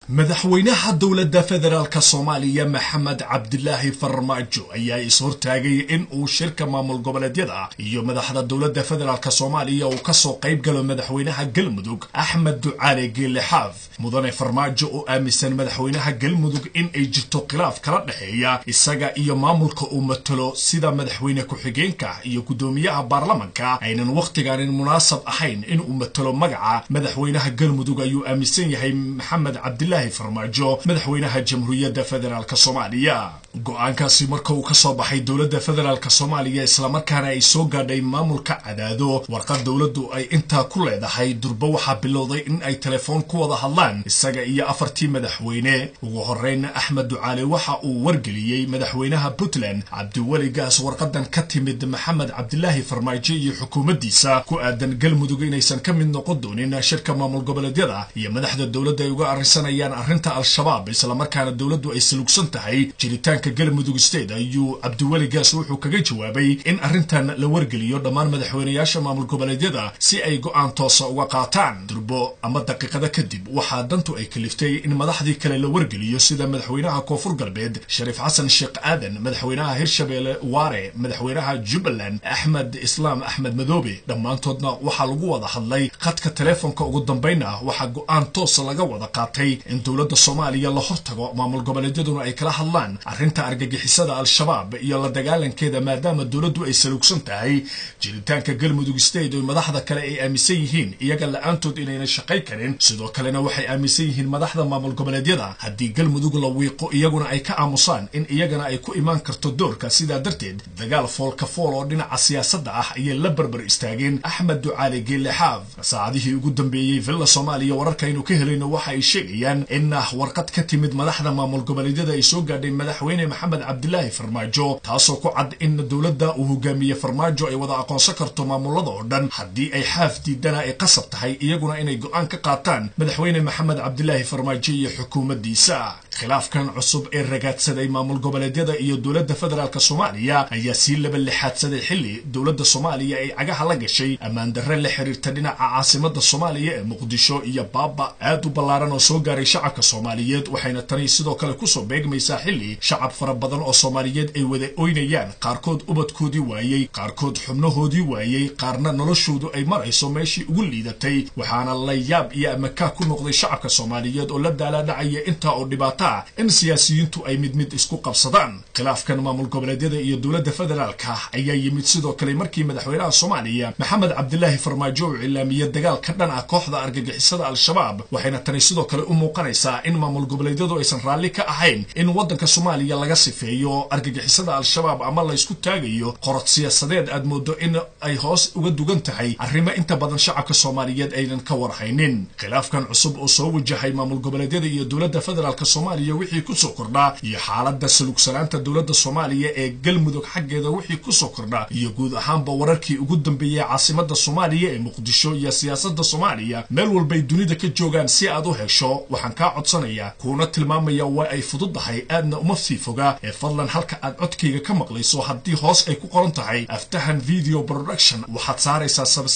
Madaxweynaha dowladda federaalka Soomaaliya Maxamed Cabdilaahi Farmaajo ayaa is-hortaagay in uu shirka maamul goboleedyada iyo madaxda dowladda federaalk Soomaaliya uu kasoo qayb galo madaxweynaha Galmudug Axmed Ducaale Geele Xaaf. Mudane Farmaajo oo aaminsan madaxweynaha Galmudug in ay jirto khilaaf kala dhexeeya isaga iyo maamulka uu matalo, sida madaxweyne ku-xigeenka iyo guddoomiyaha baarlamanka, aynan wakhtigaanin munaasab ahayn inuu matalo magaca madaxweynaha Galmudug, ayuu aaminsan yahay Maxamed Cabdilaahi Farmaajo, madaxweynaha Jamhuuriyadda Federaalk Soomaaliya. Go-aankaasi marka uu ka soo baxay dowladda federaalk Soomaaliya, islamarkaana ay soo gaadhay maamulka Cadaado warqad dowladdu ay intaa ku leedahay, durbo waxaa bilowday in ay telefoon ku wada hadlaan isaga iyo afartii madaxweyne. Ugu horeyn Axmed Ducaale waxa uu wargeliyey madaxweynaha Puntland Cabdiweli Gaas warqadan ka timid Maxamed Cabdilaahi Farmaajo iyo xukuumaddiisa ku aadan Galmudug inaysan ka mid noqon doonin shirka maamul goboleedyada iyo madaxda dowladda ay uga arrinsanayaan arrinta Al-Shabaab, islamarkaana dowladdu ay salugsan tahay jiritaanka Galmudug State. Ayuu Cabdiweli Gaas wuxuu kaga jawaabay in arrintan la wargeliyo dhammaan madaxweynayaasha maamul goboleedyada si ay go'aan toosa uga qaataan. Durbo ama daqiiqada kadib waxaa dantu ay kaliftay in madaxdii kale la wargeliyo, sida madaxweynaha Koonfur Galbeed Shariif Xasan Sheekh Aadan, madaxweynaha Hirshabeelle Waare, madaxweynaha Jubbaland Axmed Islaam Axmed Madoobe. Dhammaantoodna waxaa lagu wada hadlay khadka telefoonka. Ugu dambayna waxaa go'aan toosa laga wada qaatay in dowladda Soomaaliya la hortago, maamul goboleedyaduna ay kala hadlaan arrinta argagixisada Al-Shabaab iyo la dagaalankeeda, maadaama dowladdu ay salugsan tahay jiritaanka Galmudug State oo madaxda kale ay aaminsan yihiin iyaga la-aantood inayna shaqay karin. Sidoo kalena waxay aaminsan yihiin madaxda maamul goboleedyada haddii Galmudug la wiiqo iyaguna ay ka aamusaan in iyagana ay ku imaan karto doorka. Sidaa darteed dagaal foolka fool oo dhinaca siyaasadda ah ayay la barbar istaageen Axmed Ducaale Geele Xaaf. Saacadihii ugu dambeeyey Villa Soomaaliya wararkaynu ka helayno waxa ay sheegayaan in warqad ka timid madaxda maamul goboleedyada ay soo gaadhay madaxweyne Maxamed Cabdilaahi Farmaajo, taasoo ku cad in dowladda uu hogaamiye Farmaajo ay wada aqoonsan karto maamulada oo dhan, haddii ay Xaaf diidana ay qasab tahay iyaguna inay go'aan ka qaataan madaxweyne Maxamed Cabdilaahi Farmaajo iyo xukuumaddiisa. Khilaafkan cusub ee ragaadsaday maamul goboleedyada iyo dowladda federaalk Soomaaliya ayaa sii laba lixaadsaday xilli dowladda Soomaaliya ay cagaha la gashay ammaan darre la xiriirta dhinaca caasimada Soomaaliya ee Muqdisho iyo baaba aad u ballaaran oo soo gaaray shacabka Soomaaliyeed. Waxayna tani sidoo kale kusoo beegmaysaa xilli shacab fara badan oo Soomaaliyeed ay wada oynayaan, qaarkood ubadkoodii waayey, qaarkood xubnahoodii waayey, qaarna noloshoodu ay marayso meeshii ugu liidatay. Waxaana la yaab iyo amakaa ku noqday shacabka Soomaaliyeed oo la daalaadhacaya intaa oo dhibaato ah in siyaasiyiintu ay mid mid isku qabsadaan. Khilaafkan maamul goboleedyada iyo dowladda federaalka ayaa yimid sidoo kale markii madaxweynaha Soomaaliya Maxamed Cabdilaahi Farmaajo uu cilaamiyey dagaal ka dhan ah kooxda argagixisada Al-Shabaab. Waxayna tani sidoo kale u muuqanaysaa in maamul goboleedyadu aysan raalli ka ahayn in waddanka Soomaaliya laga sifeeyo argagixisada Al-Shabaab ama la isku taagayo qorod siyaasadeed aad moodo in ay hoos uga dugan tahay arrimo inta badan shacabka Soomaaliyeed aynan ka warhaynin. Khilaafkan cusub oo soo wajahay maamul goboleedyada iyo dowladda federaalk Soomaaliya wixii kusoo kordhaa, iyo xaaladda salugsanaanta dowladda Soomaaliya ee Galmudug xaggeeda wixii kusoo kordhaa, iyo guud ahaanba wararkii ugu dambeeyey caasimada Soomaaliya ee Muqdisho iyo siyaasadda Soomaaliya meel walbay dunida ka joogaan si aad u hesho, waxaan kaa codsanayaa kuuna tilmaamaya waa ay fududahay aadna uma sii fogaa ee fadlan halka aad codkayga ka maqlayso haddii hoos ay ku qoran tahay Aftahan Video Production waxaad saaraysaa subscribe.